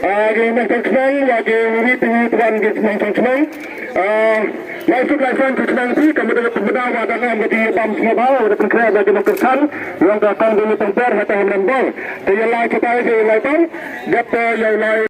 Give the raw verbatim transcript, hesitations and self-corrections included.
Ah, ki nongshong shnong, wa ki wi ti wi tuan ki nongshong shnong. Ah, lai suk lai san ki shnong ti, ka mut da ka mut da wa da ngam ka ti bam sngewbha, wa da pynkhreh da ki nongkyrshan, long ka kong duni pynper, hata hamnan bol. Te ya lai kita ya lai tang, dep te ya lai.